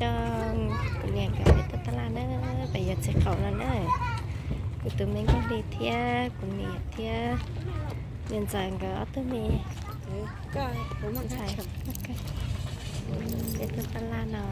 Coj kuv niam nkawd peb tuaj taj laj na, peb yuav txiv qaub no na. Kuv tus me nkauj hli thiab kuv niam thiab niam ntxawm nkawd ob tug me ntxhais. Peb tuaj taj laj no.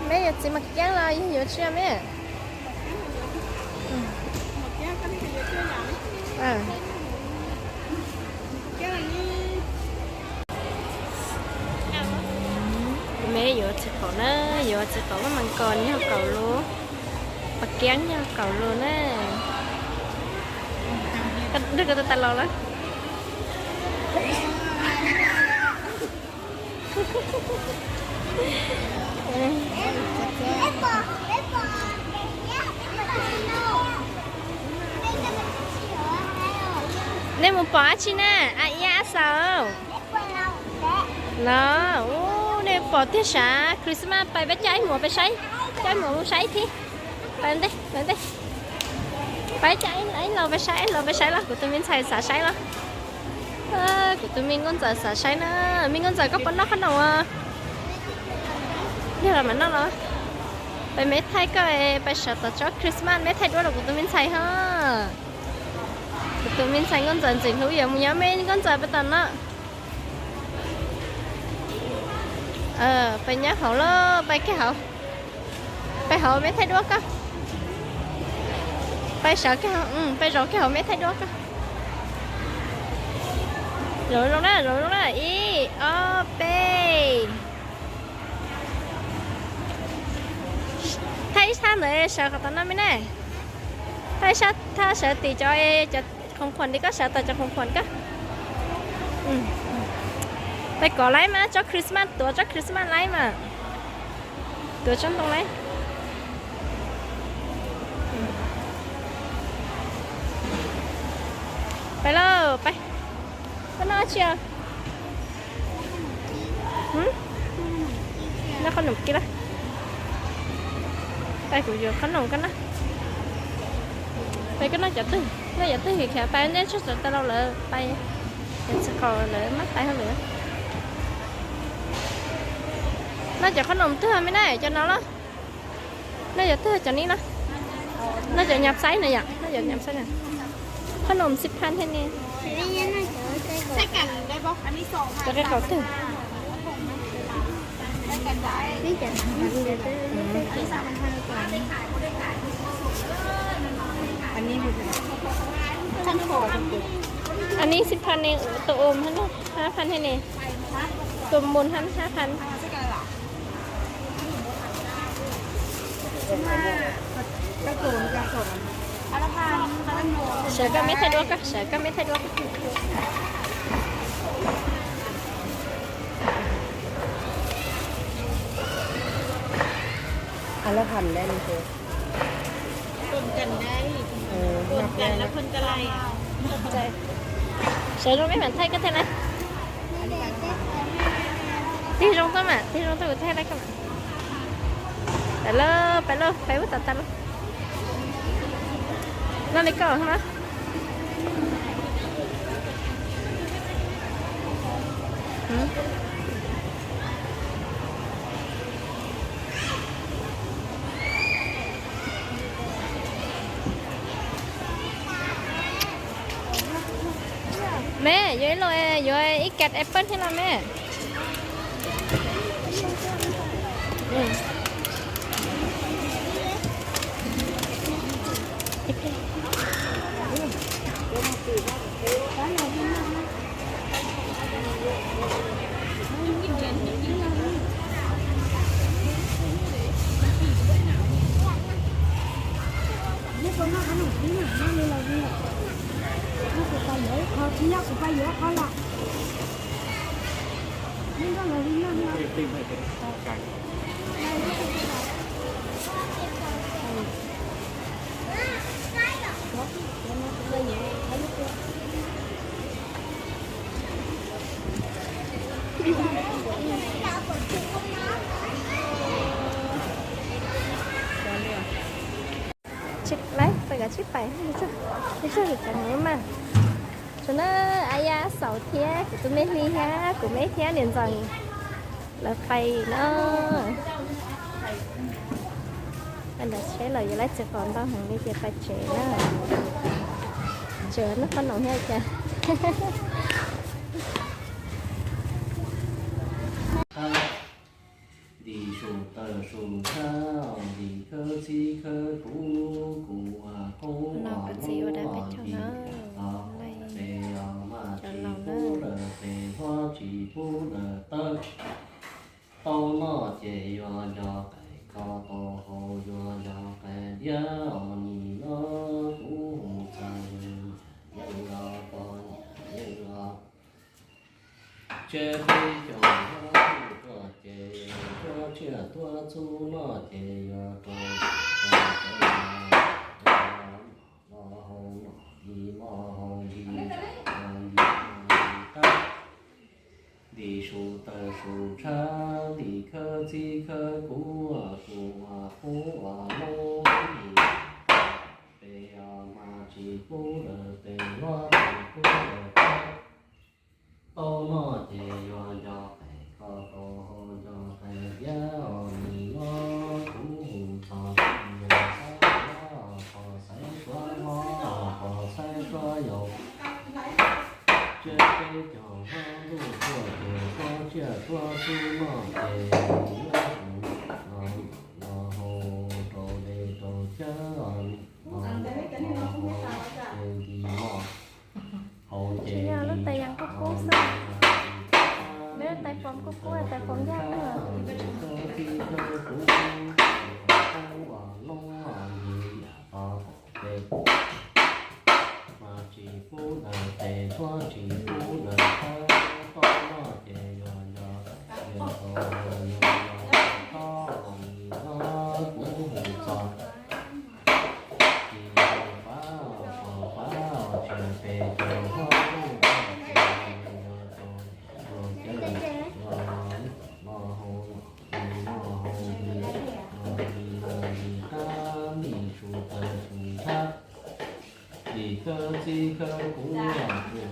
Meb yuav txiv mas kiab los yog yuav tsiaj meb? Meb yuav txiv qaub na, yuav txiv qaub mas mas nkaus nyog kaum lus, pas kiab nyog kaum lus na. Koj twb koj tus tas laus lawm. Nej mus pom dab tsi na, a iab ab xaus? Los, ub, nej pom tiag sav, Christmas pais peb coj ib muam pais saib, coj ib muam mus saib ib thib. Pais ntej, pais ntej. Pais coj ib laus pais saib, ib laus pais saib los, kuv tus me ntxhais xav saib los. Kuv tus me nkauj ntxawm xav saib na. Me nkauj ntxawm koj puas noj qhob noom os? Yog los mam noj los. Pais meb thaij koj, pais sawv tom tsob Christmas meb thaij duab rau kuv tus me ntxhais ho. Kuv tus me ntxhais nkauj ntxawm ntxim hlub yuav mus nyob meb nkauj ntxawm pais tom no. Pais nyob hauv lauj, pais kiag hauv. Pais hauv meb thaij duab koj. Pais sawv kiag hauv, pais zaum kiag hauv meb thaij duab koj. Zaum zoo na, zaum zoo na, ib, ob, peb. Thaij ib sab ntawd sawv qhov tom no me ne. Thaij ib sab, thaij sawv tim cov, cov khoom khuam li koj sawv tau cov khoom khuam koj. Pais kov laib mas, tsob Christmas, tuav tsob Christmas laib mas. Tuav tsob ntoo laib. Pais lauj, pais. Koj noj dab tsi os? Noj qhob noom kib lawm. Pais kuv yuav qhob noom koj noj. Pais koj noj cov twg, noj cov twg khiav khiav pais ntej tsuag tsuag tas laus lawm pais. Cov txiv qaub lawv mab pais hauj lwm. Noj cov qhob noom twg me na, cov no los? Noj cov twg cov ni los? Noj cov nyam xaib na yom, noj cov nyam xaib na. Qhob noom xib phaj thiab ne. Cov qe qaum twg? An ni xib phaj ne, tus um hab na, hab phaj thiab ne. Tus mus hab hab phaj. Sawv koj meb thaij duab koj, sawv koj meb thaij duab koj. Sawv zoo meb mam thaij koj thiab na. Tig zoo tuaj mas, tig zoo tuaj kuv thaij koj. Pais lauj, pais lauj, pais ub tas tas lauj. Noj li koj na. Meb, yuav ib lo, yuav ib kas apple thiab los meb. Tsis laib, txawm kav tsij pais, ib txog ib txog tseem mus mas. Tsuas na, a yaj xaus thiab kuv tus me hli thiab kuv me thiab niam ntxawm lawv pais no. Pais nram tsheb los yuav laib txiv qos ntau heev li ces pais tsev na. Tsev noj qhob noom thiab cas. Ntim su taws su tshab, ntim khawb txib khawb kub, kuv ua qoob ua loob ua ntxhi, peb maj tsis pub lawm peb hlob tsis pub lawm tawb. Tau noj ces yuav nco qais kho, tau haus yuav nco qais diab, os nim no kuv hu txog yeej los pog niam yeej los. Tsiab peb caug hmab tuaj ces tuaj tsiaj tuaj txhub noj ces yuav rau los haus nom li los haus li qab. Ntim su taws su tshab, ntim khawb txib khawb kub, kuv ua qoob ua loob li. Peb maj tsis pub lawm peb hlob tsis pub lawm tawb. Tau noj ces yuav nco qais kho, tau haus nco qais diab, os nim no kuv hu txog yog xav, pog xaiv suav mob, pog xaiv suav yaus. Tsiab peb caug hmab ntuj tuaj ces tuaj tsiaj tuaj txhub noj ces los haus rau dej rau cawv, los haus ces nti moj haus ces nti moj. Nti kawb tib kawb kub, kub ua loob li yam tau peb. Maj tsis pub lawm peb, hlob tsis pub lawm tawb, tau noj ces yuav nco, yuav tau nco, yuav tau nim no kuv hu txog. Nim no pab, pab, pab, tsiab peb caug hmab ntuj tuaj ces yuav tau nco, yuav tau los haus, los haus li, los li qab, ntim su taws su tshab. Ntim khawb txib khawb kub, kuv ua qoob ua loob li.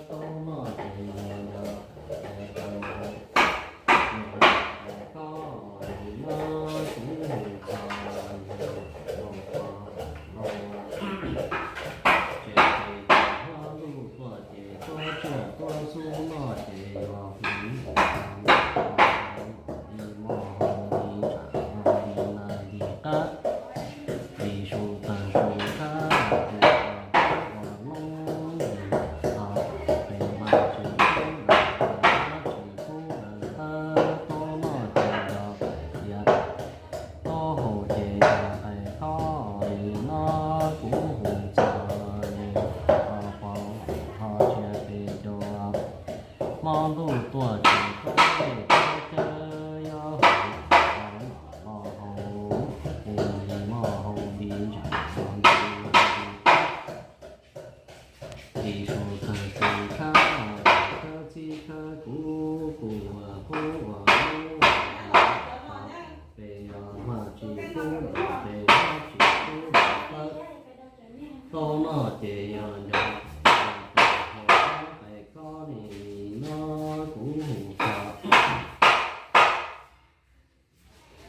Tau noj ces yuav nco qais kho, nim no kuv hu txog los haus, los haus. Tsiab peb caug hmab ntuj tuaj ces tuaj tsiaj tuaj txhub noj ces yuav hu li moj haus li ntsam haus li nas li qab. Ntim su taws su tshab, kuv ua qoob ua loob li. Peb maj tsis pub lawm, peb hlob tsis pub lawm tawb, tau noj ces nco qais diab, tau haus ces nco qais kho, nim no kuv hu txog li. Ho pov ho tsiab peb caug hmab ntuj tuaj ces tuaj dej tuaj cawv, yuav haus los haus, hu li moj haus li ntsam haus li nas li qab. Ntim su taws su tshab, khawb txib khawb kub, kuv ua qoob ua loob li. Peb maj tsis pub lawm peb, hlob tsis pub lawm tawb. Tau noj ces yuav nco qais kho, nim no kuv hu txog.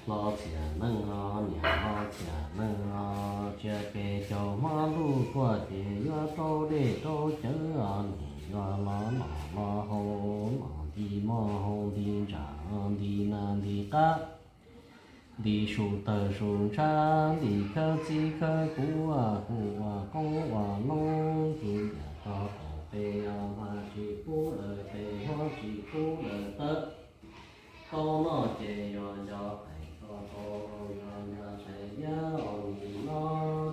Hlob txiam neej no, niam hlob txiam neej no, tsiab peb caug hmab ntuj tuaj ces yuav rau dej rau cawv, nim yuav los noj los haus, los nti moj haus nti ntsam nti nas nti qab. Ntim su taws su tshab, ntim khawb txib khawb kub, kuv ua qoob ua loob li yam tau peb, maj tsis pub lawm peb, hlob tsis pub lawm tawb. Tau noj ces yuav nco qais kho, tau yuav nco qais yab os, nim no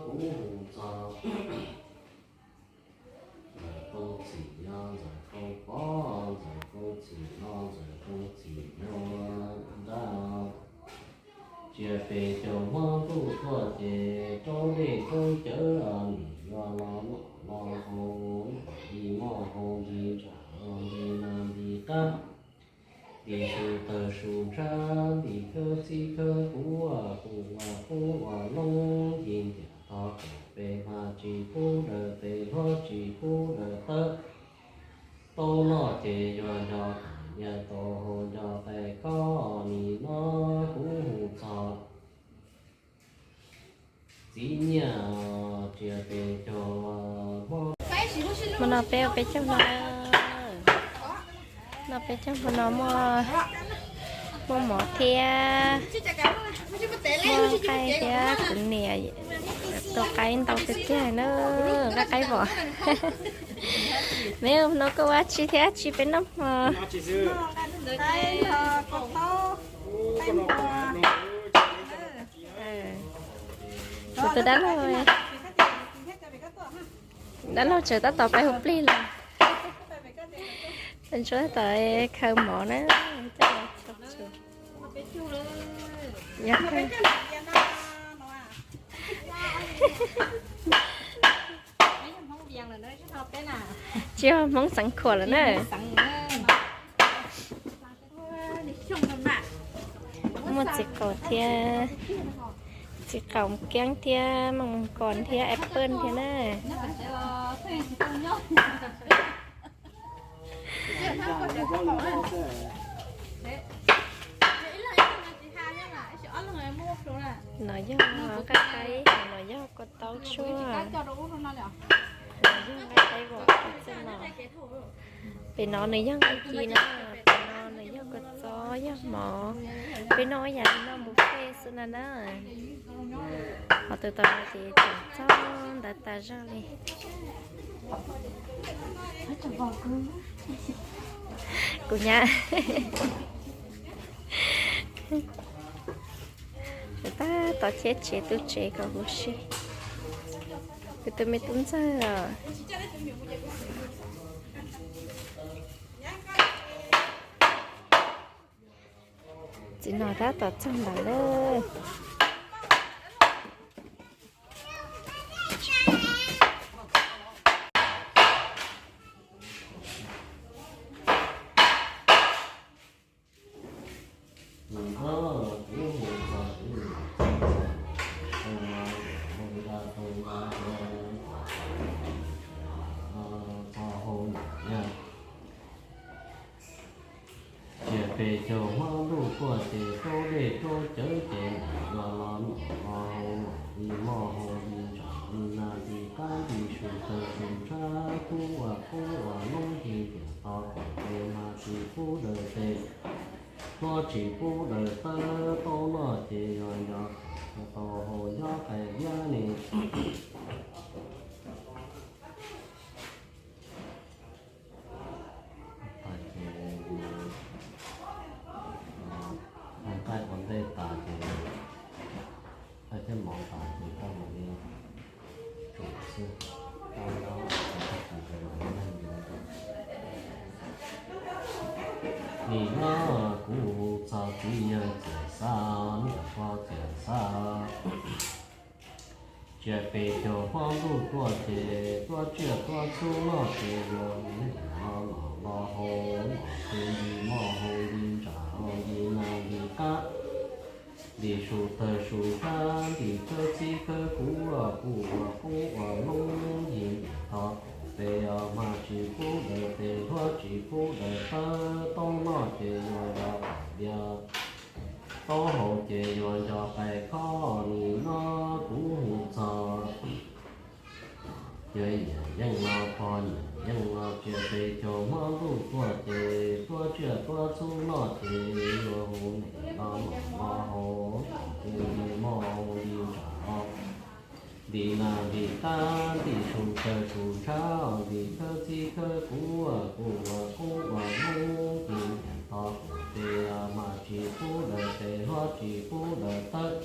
kuv hu txog ntxawm Tooj Txhim, yog ntxawm Tooj Pov, ntxawm Tooj Txhim no, ntxawm Tooj Txhim no nrab. Tsias pes caug hmo ntuj tuaj ces raub dej raub cawv, nim no los noj los haus, nti moj haus, nti ntsam, nti nas nti qab, nti su tawg su ntshab, nti khawb txib khawb kuv, kuv ua qub ua loob, nti ntiam tog kaum pes, hma tsis pub daws tes, hluab tsis pub daws tawb. Tau noj ces yuav nco qais yab, tau haus nco qais kho, nim no kuv hu txog txiv nyiaj tsias pes caug hmo. Hmo no peb ua peb caug hmo, no peb caug hmo no muaj, muaj mov thiab, muaj nqaij thiab, kuv niam tua qaib ntau tiag tiag na, nqaij qaib vom. Me no koj ua tsi thiab tsi peb noj hmo? Kuv tus dab laug, dab laug tseem tab tom pais hu plig lawm. Ntsuab tom khaws mov na, coj los tso tsua. Yog kawg. Tsis yog Hmoob xeev Khuam lawm na. Muaj txiv qaum thiab, txiv qaum keeb thiab, maj moos kos thiab, apple thiab na. No yog nqaij qaib, no yog kua txob tshuaj, no yog nqaij qaib vom txwj no. Pem no nws yog nqaij ci na, pem no nws yog kua txob, yog mov. Peb noj ib yam li noj buffet xwb na na. Qhov twg tau no ces tseem txog ntawd tas zog li. Kuv nyab tab tom cheb tsev tu tsev kom huv si. Kuv tus me tub ntxawg os. Txiv no tab tom txog ntawd lawm. Tsias pes caug hmo ntuj tuaj ces raub dej raub cawv ces nim no los noj los haus, nti moj haus, nti ntsam, nti nas, nti qab, nti su tawg su ntshab, kub ua qub ua loob, nti ntiam tog kaum pes, hma tsis pub daws tes, hluab tsis pub daws tawb, taub noj ces yuav nco, tau haus nco qais yab ne. Tag ces nqaij ua ntej tas ces, nqaij thiab mov tas ces koj mam li tsum xwb. Koj nyob ces koj tsis pais mam li neeg li. Nim no kuv txog txiv yawg Txias Xab, niam pog Txias Xab. Tsias pes caug hmo ntuj tuaj ces tuab tsiaj tuab txhuv noj ces yuav hu nim no los los haus, los hu nti moj haus, nti ntsam haus, nti nas nti qab, nti su tawg su ntshab, nti khawb txib khawb kuv, kuv ua qub ua loob, nti ntiam tog kaum pes, hma tsis pub daws tes, hluab tsis pub daws tawb, taub noj ces yuav nco qais yab, taub haus ces yuav nco qais khob, nim no kuv hu txog yawg Yias Yeej no, pog Yias Yeej no, tsias pes caug hmo ntuj tuaj ces tuab tsiaj tuab txhuv noj ces yuav hu nim no los los haus, hu nti moj hu nti ntsam, nti nas nti qab, nti su tawg su ntshab, nti khawb txib khawb kuv, kuv ua qub ua loob, nti ntiam Tho qhov pes mas tsis pub daws tes hlob tsis pub daws tawb.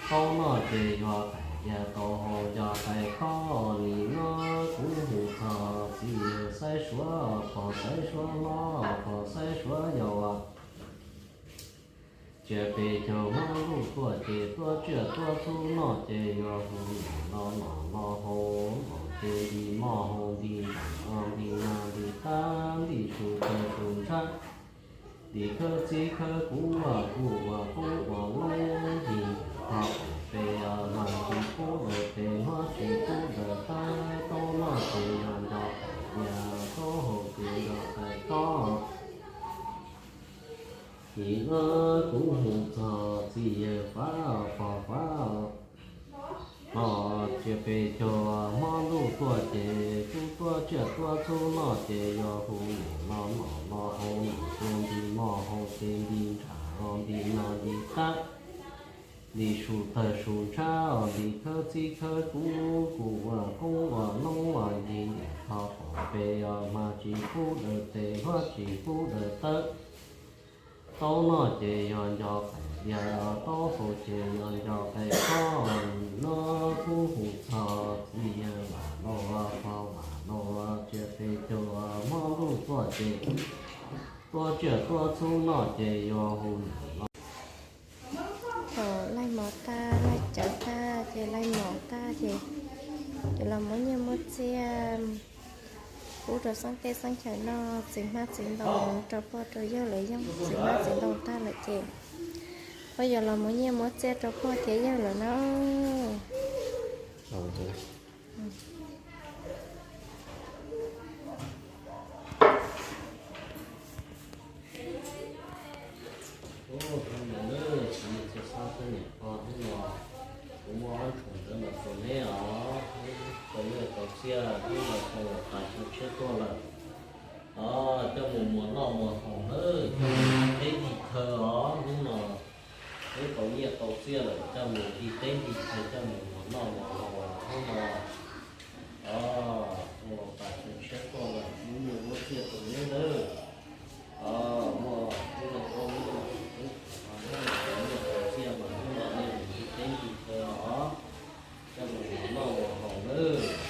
Tau noj ces yog qais diav, tau haus yog qais khob. Nim no kuv hu txog txiv yawg Xaiv Suav, pog Xaiv Suav hlob, pog Xaiv Suav yau. Tsiaj pes caug hmoob luj tuaj ces tuaj tsiaj tuaj txhuv noj ces yog hu nom no nom no haus nom ces nti moj haus nti nram no nti no nti qab nti su tawg su ntshab. Nti khawb txib khawb kuv ua kuj ua qoob ua loob nti tho qhov pes mas tsis pub daws tes hlob tsis pub daws tawb. Tau noj ces yog nco qais diav, tau haus ces nco qais khob. Nim no kuv hu txog txiv yawg Fav, pog Fav, pog tsiaj pes caug hmoob luj tuaj ces kuv tuaj tsiaj tuaj txhuv noj ces yog hu nom no nom no haus nom ces nti moj haus ces nti nram no nti no nti qab nti su tawg su ntshab os, nti khawb txib khawb kuv kuj ua qoob ua loob os, nti niam tho qhov pes os mas tsis pub daws tes hlob tsis pub daws tawb. Tau noj ces yog nco qais diav, tau haus ces yog nco qais khob. Nim no kuv hu txog txiv yawg Vam Lauj, pog Vam Lauj, tsiaj pes caug hmoob luj tuaj ces tuaj tsiaj tuaj txhuv noj ces yog hu nom no. Thaum laij mov tag, laij cawv tag ces laij mov tag ces yuav los muab nyiaj muab txiaj pub rau xeeb teb xeeb chaw noj, txiv hmab txiv ntoo rau pog rau yawg lawv yoog, txiv hmab txiv ntoo tag lawm ces pog yuav los muab nyiaj muab txiaj rau pog thiab yawg lawm na. Hnub no na, tsis txhua xab txhua niam pog, hnub no kuv muaj ob tshuav ntawv los rau neb os. Tau nyiaj tau txiaj, hnub no tau los tas xyoo tshiab tuaj lawm os, coj mus muas noj muas haus nawb, coj mus nti teb nti chaw os. Hnub no wb tau nyiaj tau txiaj lawm, coj mus nti teb nti chaw, coj mus muas noj muas haus hnub no. Os, tau los tas xyoo tshiab tuaj lawm, muab nyiaj muab txiaj rau neb nawb. Os, muaj hnub no tau nyiaj tau txiaj mas hnub no nej mus nti teb nti chaw os, coj mus muas noj muas haus nawb. Hnub no nej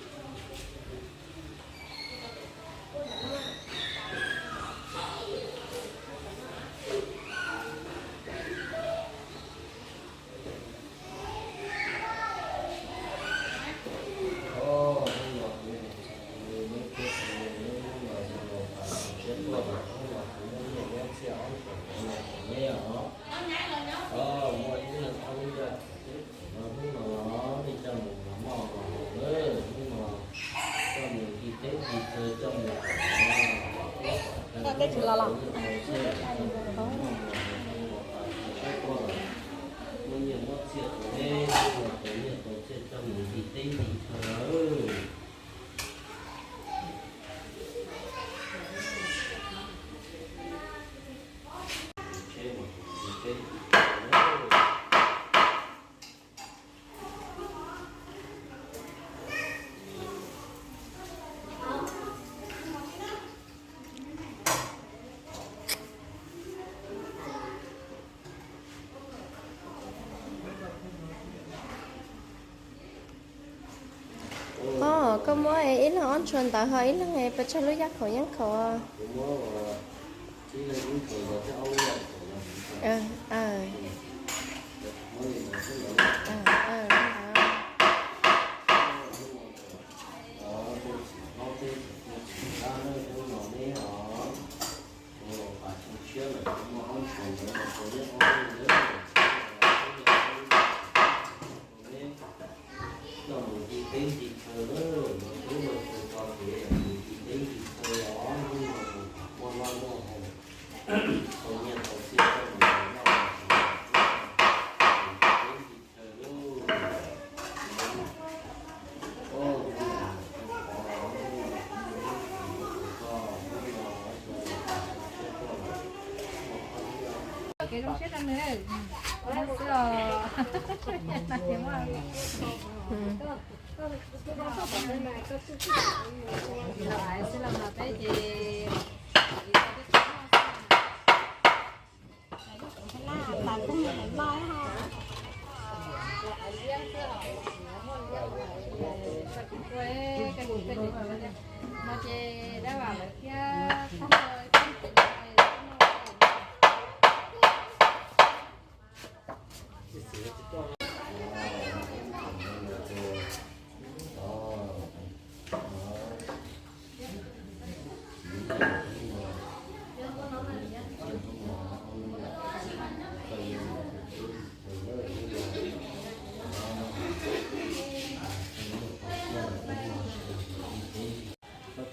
coj mus muas noj muas haus nawb, hnub no coj mus nti teb nti chaw, coj mus muab nyiaj muab txiaj rau neb, hnub no tau nyiaj tau txiaj coj mus nti teb nti chaw lawm. Os, koj muab ib leeg ob tshuav ntawv ho ib leeg es pes tsawg lub yaj khaum yeeb khaum? Coj mus nti teb nti chaw lawm, hnub no tsis tau kev mus nti teb nti chaw os, hnub no mus muaj noj muaj haus, tau nyiaj tau txiaj coj mus noj mus haus, nti teb nti chaw lawm. Kev zoo siab rau nws xwb os. Xwb los mas peb ces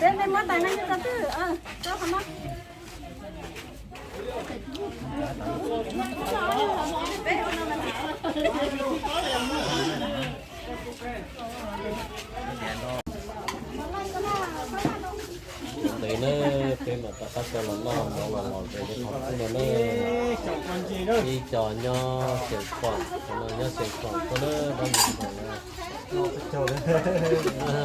Peb, peb muab tais no rau twg? Rau qhov no. Ntev na, peb mam rov qab coj los noj mov los los ntawm peb qhov qub no na. Ib co nyob xeem Foom, nyob xeem Foom tuaj na, dab ntawd na.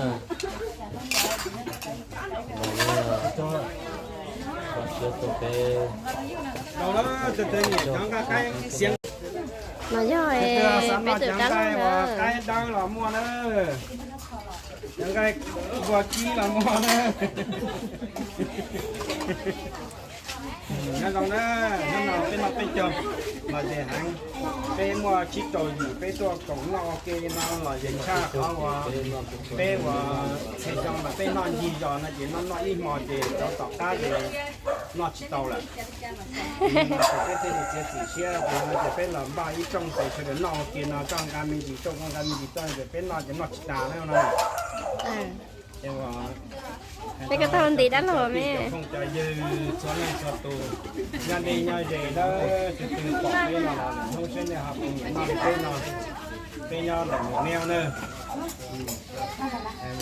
Mas yog, mas yog peb tus dab laug na. Cov nqaij vos kib los muaj na. Nyob zoo na, hnub no peb noj peb caug los ze heev. Peb muaj tsib rau yim peb tuaj koom noj ua ke li no los ze tshaj qhov uas peb uas txhais xyoo mas peb noj ncig zos no ces noj noj ib hmo ces rov tom qab ces noj tsis tau lawm. Ces peb thiaj li txiav txim siab no ces peb los npaj ib rooj tes sawv daws noj ua ke no, koj nqa me ntsis, koj nqa me ntsis, koj ces peb noj ces noj tsis tas na no. Peb ko taug nti dab laug me. Cov phooj cov ywg txhua leej txhua tus, nyob deb nyob ze na, tus twg pom peb no los hnub seb nej ho puas nyiam noj li peb no. Peb nyob ntawm Noom Niab na.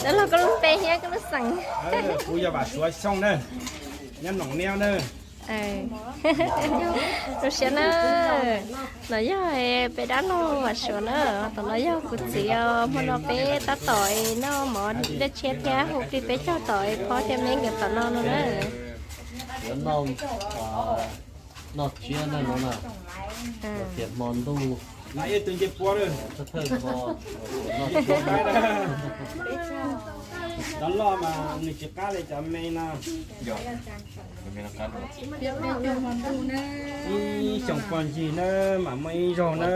Dab laug koj lub npe thiab koj lub xeem? Kuv yog Vam Suav Xyooj na, nyob Noom Niab na. Zoo siab na. No yog peb dab laug Vam Suav na, tom no yog kuv txiv os. Hmo no peb tab tom noj mov dej tshiab thiab hu plig peb caug tom phob thiab me nkawd tom no no na. Noj tsiab na no na, tias hmo ntuj thawj thawj hmo. Cov loj mas nws tsis qab li cov me no. Ib xyoos pog ncig na mam muaj ib zaug na.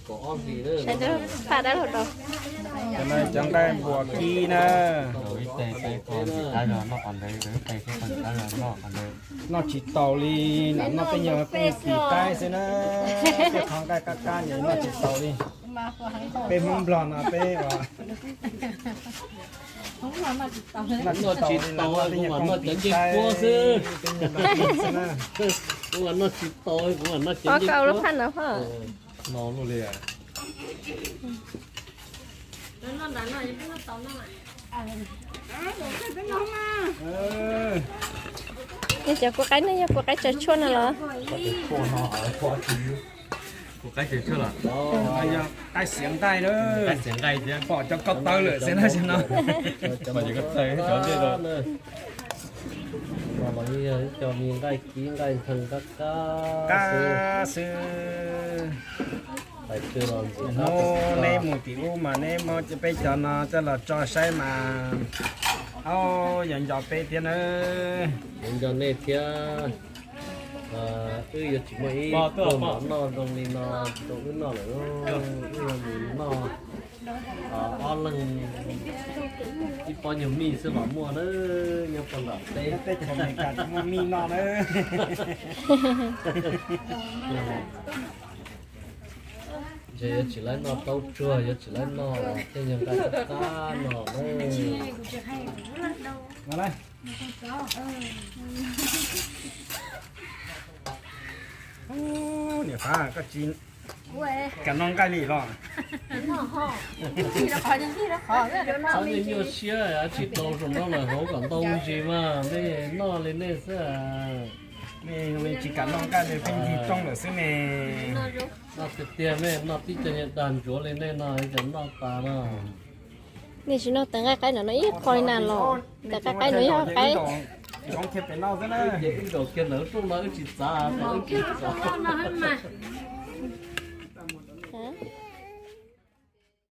Cov no cov nqaij npua kib na. Noj tsis taus li, lam noj tej nyuag kooj kis qaib xwb na. Tej qhov nqaij qab qab nws noj tsis taus li. Peb Hmoob Nplog no peb noj tsis taus li, lam noj tej nyuag kooj kis qaib xwb. Kuv mas noj tsis tau, kuv mas noj cov ncej lub phaj no. Yog cov kua qaib ne, yog kua qaib tsaws tshuaj no los? Kua qaib tsaws tshuaj los? Yog qaib xiav nqaij na. Qaib xiav nqaij thiab. Pom cov ko taw lawm xwb na no. Pom cov ko taw cov ntej los. Cov me nqaij kib nqaij nthee qab qab xwb. Hnub neb mus tim ub mas neb muab peb cov no coj los tso saib mas, au, yuav nco peb thiab na. Yuav nco nej thiab. Wb yuav tsis muaj ib pluag mov noj zoo li no rau wb noj lawm. Wb yuav mus noj ob leeg ib pob nyuag mij xwb los muaj na, nyob puag nram teb. Teb chaws Amelikas tsis muaj mij noj na. Ntshe yuav tsis laib noj taub tsuag, yuav tsis laib noj tej nyuag nqaij qab qab no na. Niam Fab, koj tsis kam noj nqaij li los? Txhob nyuaj nyuaj siab, tsis tau saum no lawm hauv kom ntau ntsis mas nej noj li nej xwb. Nej tsis kam noj nqaij li, pheej ncig rooj lawm xwb ne. Noj tiag tiag, nej noj tib co nyuag dag ntsuav li nej no, cov noj tas no. Nej tsis noj tawv nqaij qaib no, no ib qho li na los? Tawv nqaij qaib no yog qaib. Ces wb nkaum kiag ntawm lub rooj no wb tsis txav, wb tsis txav.